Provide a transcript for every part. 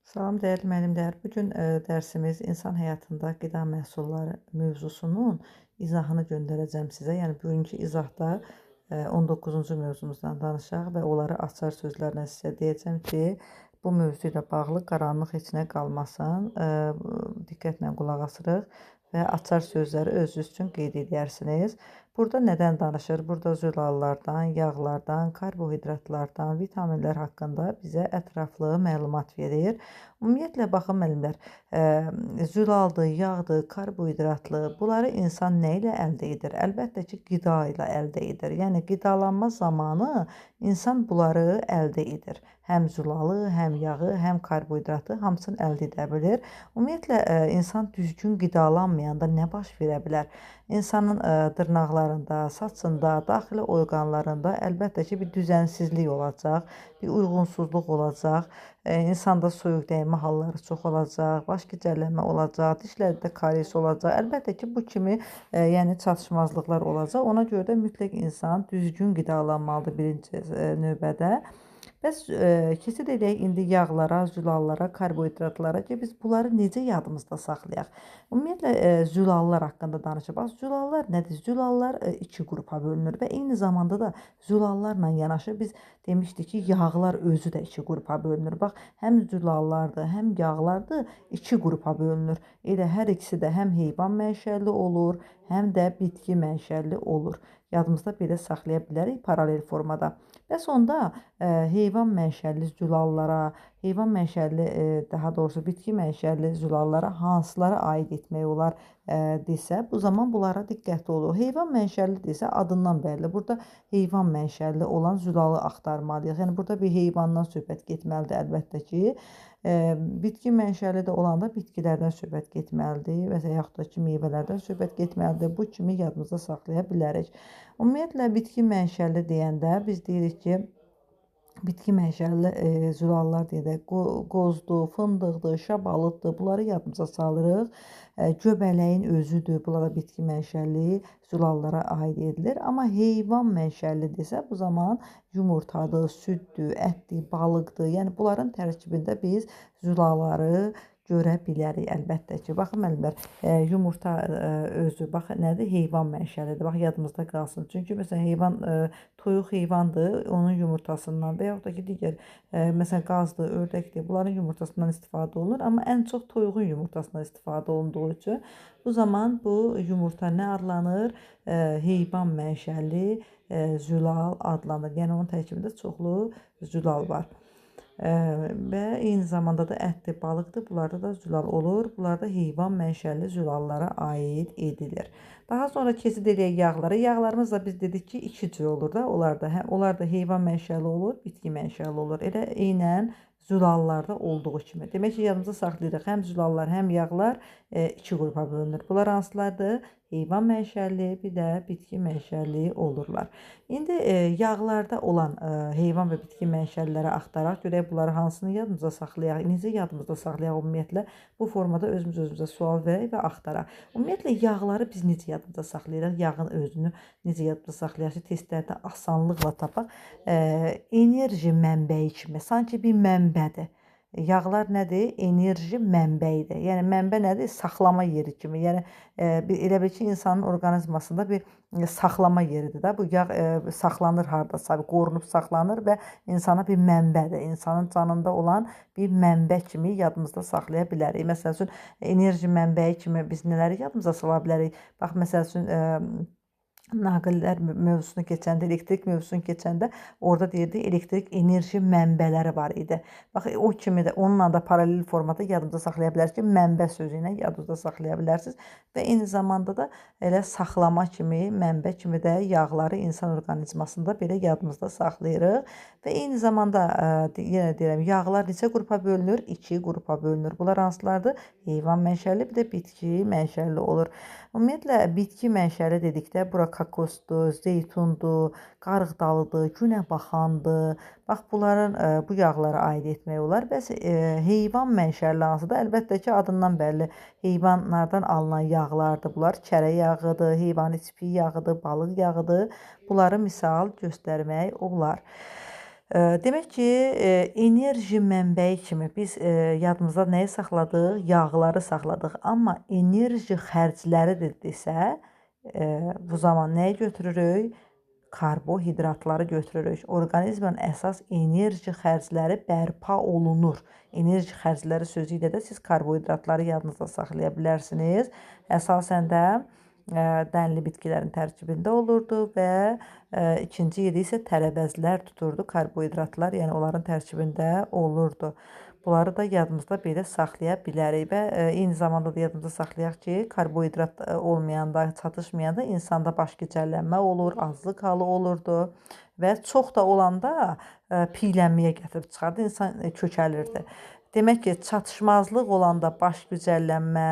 Salam dəyərli müəllimlər. Bu gün dərsimiz insan həyatında qida məhsulları mövzusunun izahını göndərəcəm sizə. Yəni bugünkü izahda 19-cu mövzumuzdan danışaq və onları açar sözlərlə sizə deyəcəm ki, bu mövzu ilə bağlı qaranlıq heç nə qalmasın. Diqqətlə qulaq asırıq və açar sözləri özünüz üçün qeyd edərsiniz. Burada nədən danışır? Burada zülallardan, yağlardan, karbohidratlardan, vitaminlər haqqında bizə ətraflı məlumat verir. Ümumiyyətlə, baxın müəllimlər, zülaldır, yağdır, karbohidratlı, bunları insan nə ilə əldə edir? Əlbəttə ki, qida ilə əldə edir. Yəni, qidalanma zamanı insan bunları əldə edir. Həm zülalı, həm yağı, həm karbohidratı hamısını əldə edə bilir. Ümumiyyətlə, insan düzgün qidalanmayanda nə baş verə bilər? İnsanın dırnaqlarında, saçında, daxili orqanlarında əlbəttə ki, bir düzənsizlik olacaq, bir uyğunsuzluq olacaq, insanda soyuq dəymə halları çox olacaq, baş gicəllənmə olacaq, dişlərdə karies olacaq. Əlbəttə ki, bu kimi yəni çatışmazlıqlar olacaq. Ona görə də mütləq insan düzgün qidalanmalıdır birinci növbədə. Bəs keçid edək indi yağlara, zülallara, karbohidratlara ki, biz bunları necə yadımızda saxlayaq? Ümumiyyətlə, zülallar haqqında danışaq. Bax, zülallar nədir? Zülallar iki qrupa bölünür və eyni zamanda da zülallarla yanaşı biz demişdik ki, yağlar özü də iki qrupa bölünür. Bax, həm zülallardır, həm yağlardır, iki qrupa bölünür. Elə hər ikisi də həm heyvan mənşəli olur, həm də bitki mənşəli olur. Yadımızda belə saxlaya bilərik paralel formada. Bəs onda heyvan mənşəli zülallara, heyvan mənşəli, daha doğrusu bitki mənşəli zülallara hansılara aid etmək olar desə, bu zaman bunlara diqqətli olur. Heyvan mənşəli desə adından bəlli. Burada heyvan mənşəli olan zülalı axtarmalıyıq. Yəni burada bir heyvandan söhbət getməlidir əlbəttə ki. Bitki mənşəli də olanda bitkilərdən söhbət getməlidir və yaxud da ki, meyvələrdən söhbət getməlidir. Bu kimi yadımızda saxlaya bilərik. Ümumiyyətlə, bitki mənşəli deyəndə biz deyirik ki, bitki mənşəli zülallar deyək, qozdur, fındıqdır, şabalıddır, bunları yadımıza salırıq. Göbələyin özüdür, bunlar da bitki mənşəli zülallara aid edilir. Amma heyvan mənşəli desə, bu zaman yumurtadır, süddür, ətdir, balıqdır. Yəni, bunların tərkibində biz zülalları görə bilərik əlbəttə ki. Baxın müəllimlər, yumurta özü, bax, nədir? Heyvan mənşəlidir. Bax, yadımızda qalsın. Çünki, məsələn, heyvan, toyuq heyvandır, onun yumurtasından və yaxud da ki, digər, məsələn, qazdır, ördəkdir, bunların yumurtasından istifadə olunur. Amma ən çox toyuğun yumurtasından istifadə olunduğu üçün bu zaman bu yumurta nə adlanır? Heyvan mənşəli zülal adlanır. Yəni, onun tərkibində çoxlu zülal var. Və eyni zamanda da ətdir, balıqdır, bunlarda da zülal olur. Bunlar da heyvan mənşəli zülallara aid edilir. Daha sonra keçid edək yağlara. Yağlarımız da biz dedik ki, iki cür olur da. Onlar da heyvan mənşəli olur, bitki mənşəli olur. Elə eynən zülallarda olduğu kimi. Demək ki, yadımıza saxlayırıq. Həm zülallar, həm yağlar iki qrupa bölünür. Bunlar hansılardır? Heyvan mənşəli, bir də bitki mənşəli olurlar. İndi yağlarda olan heyvan və bitki mənşəliləri axtaraq. Görək bunları hansını yadımıza saxlayaq, necə yadımızda saxlayaq ümumiyyətlə. Bu formada özümüz özümüzə sual verək və axtaraq. Ümumiyyətlə, yağları biz necə yadımıza saxlayırıq? Yağın özünü necə yadımıza saxlayaq ki, testlərdə asanlıqla tapaq. Enerji mənbəyi kimi, sanki bir mənbədir. Yağlar nədir? Enerji mənbəyidir. Yəni, mənbə nədir? Saxlama yeri kimi. Yəni, elə bil ki, insanın orqanizmasında bir saxlama yeridir də. Bu yağ saxlanır haradasa, qorunub saxlanır və insana bir mənbədir. İnsanın canında olan bir mənbə kimi yadımızda saxlaya bilərik. Məsəl üçün, enerji mənbəyi kimi biz nələri yadımıza sala bilərik? Bax, məsəl üçün, naqillər mövzusunu keçəndə, elektrik mövzusunu keçəndə orada deyirdi, elektrik enerji mənbələri var idi. Bax, o kimi də onunla da paralel formada yadımızda saxlaya bilərsiniz ki, mənbə sözü ilə yadınızda saxlaya bilərsiniz və eyni zamanda da elə saxlama kimi, mənbə kimi də yağları insan orqanizmasında belə yadımızda saxlayırıq. Və eyni zamanda, yenə deyirəm, yağlar neçə qrupa bölünür? İki qrupa bölünür. Bunlar hansılardır? Heyvan mənşəli, bir də bitki mənşəli olur. Ümumiyyətlə, bitki mənşəli dedikdə bura kokosdur, zeytundur, qarğıdalıdır, günəbaxandır. Bax, bunların bu yağlara aid etmək olar. Bəs heyvan mənşəli hansıdır? Əlbəttə ki, adından bəlli heyvanlardan alınan yağlardır bunlar. Kərə yağıdır, heyvani çipi yağıdır, balıq yağıdır. Bunları misal göstərmək olar. Demək ki, enerji mənbəyi kimi biz yadımızda nəyi saxladıq? Yağları saxladıq. Amma enerji xərcləri desə, bu zaman nəyi götürürük? Karbohidratları götürürük. Orqanizmin əsas enerji xərcləri bərpa olunur. Enerji xərcləri sözü ilə də siz karbohidratları yadınızda saxlaya bilərsiniz. Əsasən də dənli bitkilərin tərkibində olurdu və ikinci yeri isə tərəvəzlər tuturdu, karbohidratlar, yəni onların tərkibində olurdu. Bunları da yadımızda belə saxlaya bilərik və eyni zamanda da yadımızda saxlayaq ki, karbohidrat olmayanda, çatışmayanda insanda baş gicəllənmə olur, azlıq halı olurdu və çox da olanda piylənməyə gətirib çıxardı, insan kökəlirdi. Demək ki, çatışmazlıq olanda baş gicəllənmə,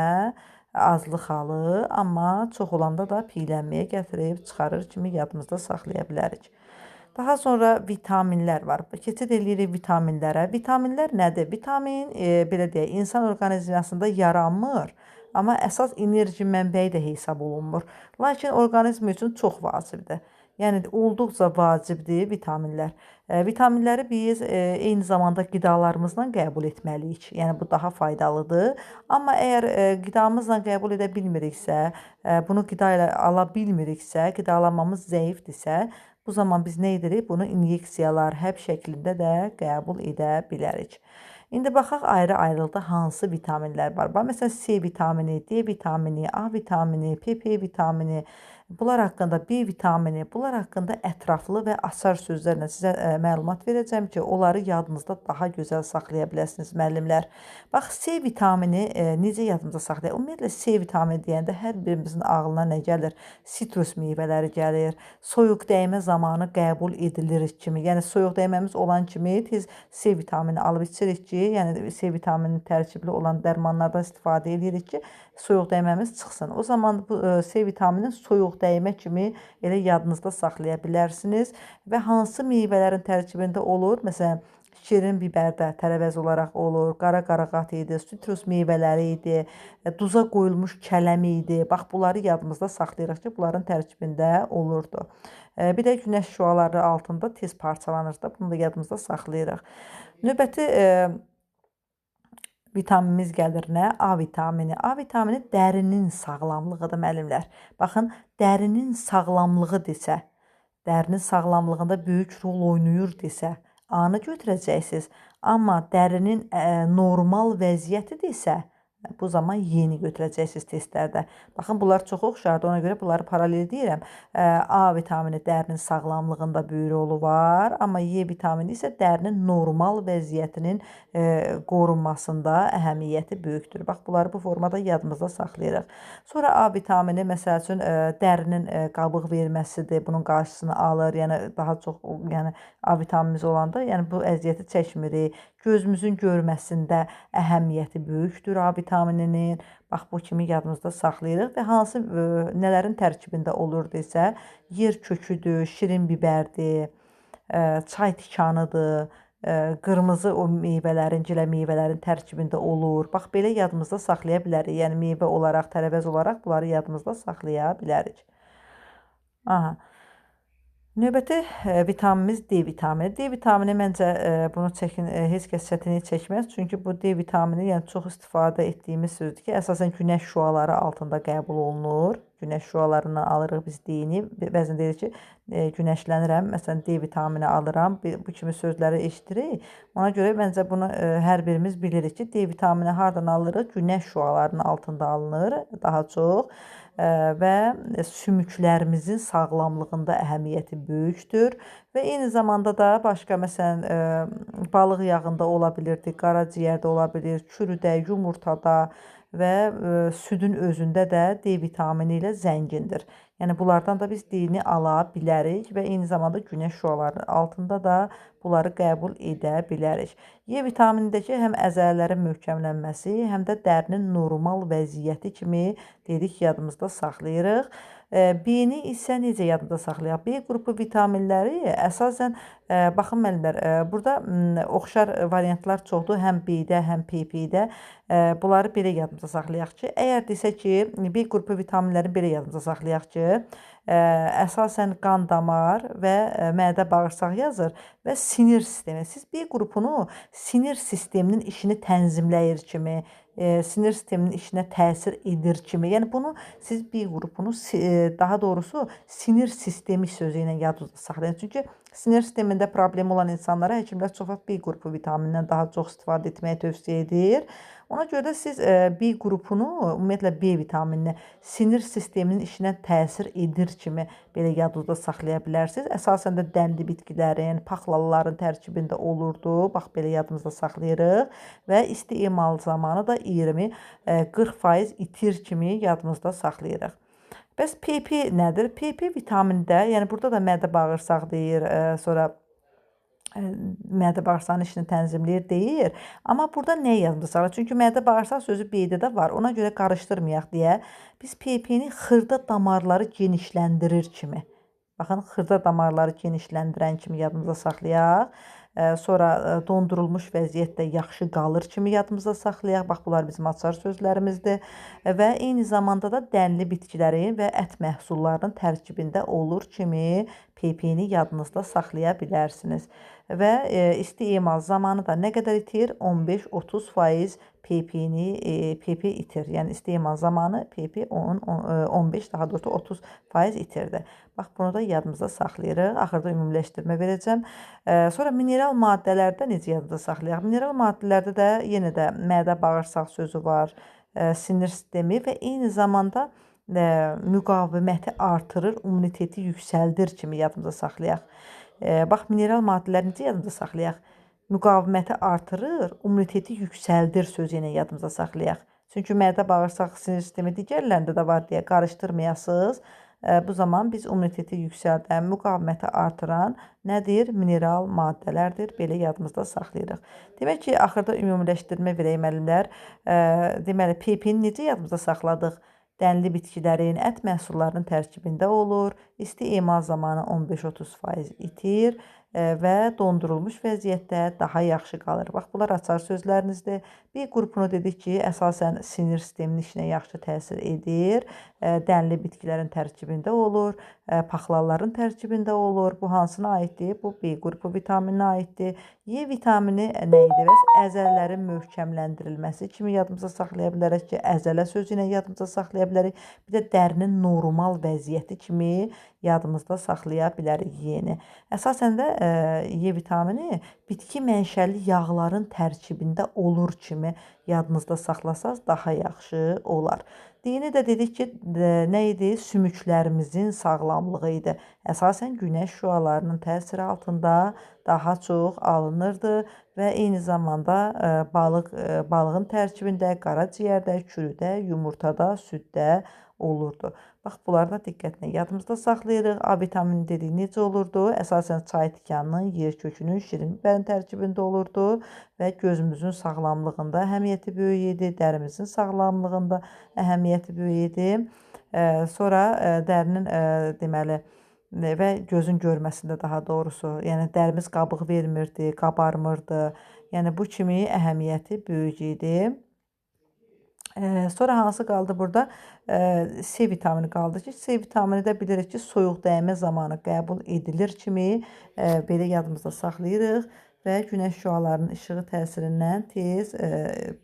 azlıq halı, amma çox olanda da piylənməyə gətirib çıxarır kimi yadımızda saxlaya bilərik. Daha sonra vitaminlər var. Keçid eləyirik vitaminlərə. Vitaminlər nədir? Vitamin, belə deyək, insan orqanizmasında yaranmır, amma əsas enerji mənbəyi də hesab olunmur. Lakin orqanizm üçün çox vacibdir. Yəni, olduqca vacibdir vitaminlər. Vitaminləri biz eyni zamanda qidalarımızla qəbul etməliyik. Yəni, bu daha faydalıdır. Amma əgər qidamızla qəbul edə bilmiriksə, bunu qida ilə ala bilmiriksə, qidalanmamız zəifdirsə, bu zaman biz nə edirik? Bunu inyeksiyalar, həb şəklində də qəbul edə bilərik. İndi baxaq ayrı-ayrılıqda hansı vitaminlər var. Bax, məsələn, C vitamini, D vitamini, A vitamini, PP vitamini, bunlar haqqında B vitamini, bunlar haqqında ətraflı və açar sözlərlə sizə məlumat verəcəm ki, onları yadınızda daha gözəl saxlaya biləsiniz müəllimlər. Bax, C vitamini necə yadımızda saxlayaq? Ümumiyyətlə, C vitamini deyəndə hər birimizin ağlına nə gəlir? Sitrus meyvələri gəlir, soyuq dəymə zamanı qəbul edilir kimi. Yəni, soyuq dəyməmiz olan kimi tez C vitamini alıb içirik ki, yəni C vitamini tərkibli olan dərmanlardan istifadə edirik ki, soyuq dəyməmiz çıxsın. O zaman bu C vitaminin soyuq dəymə kimi elə yadınızda saxlaya bilərsiniz. Və hansı meyvələrin tərkibində olur? Məsələn, şirin bibərdə tərəvəz olaraq olur, qara qarağat idi, sitrus meyvələri idi, duza qoyulmuş kələm idi. Bax, bunları yadımızda saxlayırıq ki, bunların tərkibində olurdu. Bir də günəş şüaları altında tez parçalanır da, bunu da yadımızda saxlayırıq. Növbəti vitaminimiz gəlir nə? A vitamini. A vitamini dərinin sağlamlığıdır müəllimlər. Baxın, dərinin sağlamlığı desə, dərinin sağlamlığında böyük rol oynayır desə, A-nı götürəcəksiniz. Amma dərinin normal vəziyyəti desə, bu zaman yeni götürəcəksiniz testlərdə. Baxın, bunlar çox oxşardır, ona görə bunları paralel deyirəm. A vitamini dərinin sağlamlığında böyük rolu var, amma Y vitamini isə dərinin normal vəziyyətinin qorunmasında əhəmiyyəti böyükdür. Bax, bunları bu formada yadımızda saxlayırıq. Sonra A vitamini, məsəl üçün, dərinin qabıq verməsidir, bunun qarşısını alır. Yəni, daha çox, yəni, A vitaminimiz olanda, yəni, bu əziyyəti çəkmirik. Gözümüzün görməsində əhəmiyyəti böyükdür A vitamininin. Bax, bu kimi yadımızda saxlayırıq və hansı nələrin tərkibində olur desə, yer köküdür, şirin bibərdir, çay tikanıdır, qırmızı o meyvələrin, gilə meyvələrin tərkibində olur. Bax, belə yadımızda saxlaya bilərik. Yəni, meyvə olaraq, tərəvəz olaraq bunları yadımızda saxlaya bilərik. Aha. Növbəti vitaminimiz D vitamini. D vitamini məncə bunu çəkin, heç kəs çətinlik çəkməz. Çünki bu D vitamini, yəni çox istifadə etdiyimiz sözdür ki, əsasən günəş şüaları altında qəbul olunur. Günəş şüalarından alırıq biz D-ni. Bəzən deyirik ki, günəşlənirəm, məsələn, D vitamini alıram. Bu kimi sözləri eşidirik. Ona görə məncə bunu hər birimiz bilirik ki, D vitamini hardan alırıq? Günəş şüalarının altında alınır daha çox. Və sümüklərimizin sağlamlığında əhəmiyyəti böyükdür. Və eyni zamanda da başqa, məsələn, balıq yağında ola bilirdi, qaraciyərdə ola bilir, kürüdə, yumurtada və südün özündə də D vitamini ilə zəngindir. Yəni, bunlardan da biz D-ni ala bilərik və eyni zamanda günəş şüalarının altında da bunları qəbul edə bilərik. Y vitaminindəki həm əzələlərin möhkəmlənməsi, həm də dərinin normal vəziyyəti kimi dedik, yadımızda saxlayırıq. B-ni isə necə yadımızda saxlayaq? B qrupu vitaminləri əsasən, baxın müəllimlər, burada oxşar variantlar çoxdur, həm B-də, həm PP-də. Bunları belə yadımızda saxlayaq ki, əgər desə ki, B qrupu vitaminlərini belə yadımızda saxlayaq ki, Əsasən qan damar və mədə bağırsaq yazır və sinir sistemi. Siz B qrupunu sinir sisteminin işini tənzimləyir kimi, sinir sisteminin işinə təsir edir kimi. Yəni bunu siz B qrupunu, daha doğrusu sinir sistemi sözü ilə yadınızda saxlayın. Çünki sinir sistemində problemi olan insanlara həkimlər çox vaxt B qrupu vitaminindən daha çox istifadə etməyi tövsiyə edir. Ona görə də siz B qrupunu, ümumiyyətlə B vitaminini sinir sisteminin işinə təsir edir kimi belə yadınızda saxlaya bilərsiniz. Əsasən də dənli bitkilərin, paxlaların tərkibində olurdu. Bax, belə yadımızda saxlayırıq və isti emal zamanı da 20-40% itir kimi yadımızda saxlayırıq. Bəs PP nədir? PP vitamində, yəni burada da mədə bağırsaq deyir, sonra mədə bağırsağın işini tənzimləyir deyir. Amma burada nə yadımızda saxlayır? Çünki mədə bağırsaq sözü B-də də var. Ona görə qarışdırmayaq deyə biz PP-ni xırda damarları genişləndirir kimi. Baxın, xırda damarları genişləndirən kimi yadımızda saxlayaq. Sonra dondurulmuş vəziyyətdə yaxşı qalır kimi yadımızda saxlayaq. Bax, bunlar bizim açar sözlərimizdir. Və eyni zamanda da dənli bitkilərin və ət məhsullarının tərkibində olur kimi PP-ni yadınızda saxlaya bilərsiniz. Və isti emal zamanı da nə qədər itir? 15-30% PP-ni PP itir. Yəni isti emal zamanı PP 10, 15, daha doğrusu 30% itirdi. Bax, bunu da yadımızda saxlayırıq. Axırda ümumiləşdirmə verəcəm. Sonra mineral maddələrdə necə yadımızda saxlayaq? Mineral maddələrdə də yenə də mədə bağırsaq sözü var, sinir sistemi və eyni zamanda müqaviməti artırır, immuniteti yüksəldir kimi yadımızda saxlayaq. Bax, mineral maddələri necə yadımızda saxlayaq? Müqaviməti artırır, immuniteti yüksəldir sözü ilə yadımızda saxlayaq. Çünki mədə, bağırsaq, sinir sistemi digərlərində də var deyə qarışdırmayasınız. Bu zaman biz immuniteti yüksəldən, müqaviməti artıran nədir? Mineral maddələrdir. Belə yadımızda saxlayırıq. Demək ki, axırda ümumiləşdirmə verək müəllimlər. Deməli, PP-ni necə yadımızda saxladıq? Dənli bitkilərin, ət məhsullarının tərkibində olur. İsti emal zamanı 15-30% itir və dondurulmuş vəziyyətdə daha yaxşı qalır. Bax, bunlar açar sözlərinizdir. B qrupunu dedik ki, əsasən sinir sisteminin işinə yaxşı təsir edir. Dənli bitkilərin tərkibində olur, paxlalların tərkibində olur. Bu hansına aiddir? Bu B qrupu vitamininə aiddir. E vitamini nə idi? Bəs əzələlərin möhkəmləndirilməsi kimi yadımıza saxlaya bilərik ki, əzələ sözü ilə yadımıza saxlaya bilərik. Bir də dərinin normal vəziyyəti kimi yadımızda saxlaya bilərik Y-ni. Əsasən də E vitamini bitki mənşəli yağların tərkibində olur kimi yadınızda saxlasaz daha yaxşı olar. D-ni də dedik ki, nə idi? Sümüklərimizin sağlamlığı idi. Əsasən günəş şüalarının təsiri altında daha çox alınırdı və eyni zamanda balığın tərkibində, qaraciyərdə, kürüdə, yumurtada, süddə olurdu. Bax, bunları da diqqətlə yadımızda saxlayırıq. A vitamini dedik necə olurdu? Əsasən çay tikanının, yer kökünün, şirin bibərin tərkibində olurdu və gözümüzün sağlamlığında əhəmiyyəti böyük idi, dərimizin sağlamlığında əhəmiyyəti böyük idi. Sonra dərinin deməli və gözün görməsində daha doğrusu, yəni dərimiz qabıq vermirdi, qabarmırdı. Yəni bu kimi əhəmiyyəti böyük idi. Sonra hansı qaldı burada? C vitamini qaldı ki, C vitamini də bilirik ki, soyuq dəymə zamanı qəbul edilir kimi belə yadımızda saxlayırıq və günəş şüalarının işığı təsirindən tez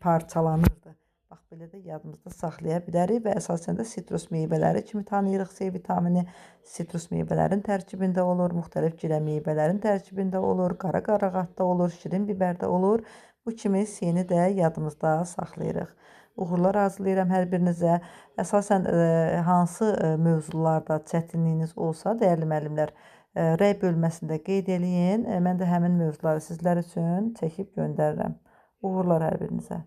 parçalanırdı. Bax, belə də yadımızda saxlaya bilərik və əsasən də sitrus meyvələri kimi tanıyırıq C vitamini. Sitrus meyvələrin tərkibində olur, müxtəlif gilə meyvələrin tərkibində olur, qara qarağatda olur, şirin bibərdə olur. Bu kimi C-ni də yadımızda saxlayırıq. Uğurlar arzulayıram hər birinizə. Əsasən hansı mövzularda çətinliyiniz olsa, dəyərli müəllimlər, rəy bölməsində qeyd eləyin. Mən də həmin mövzuları sizlər üçün çəkib göndərirəm. Uğurlar hər birinizə.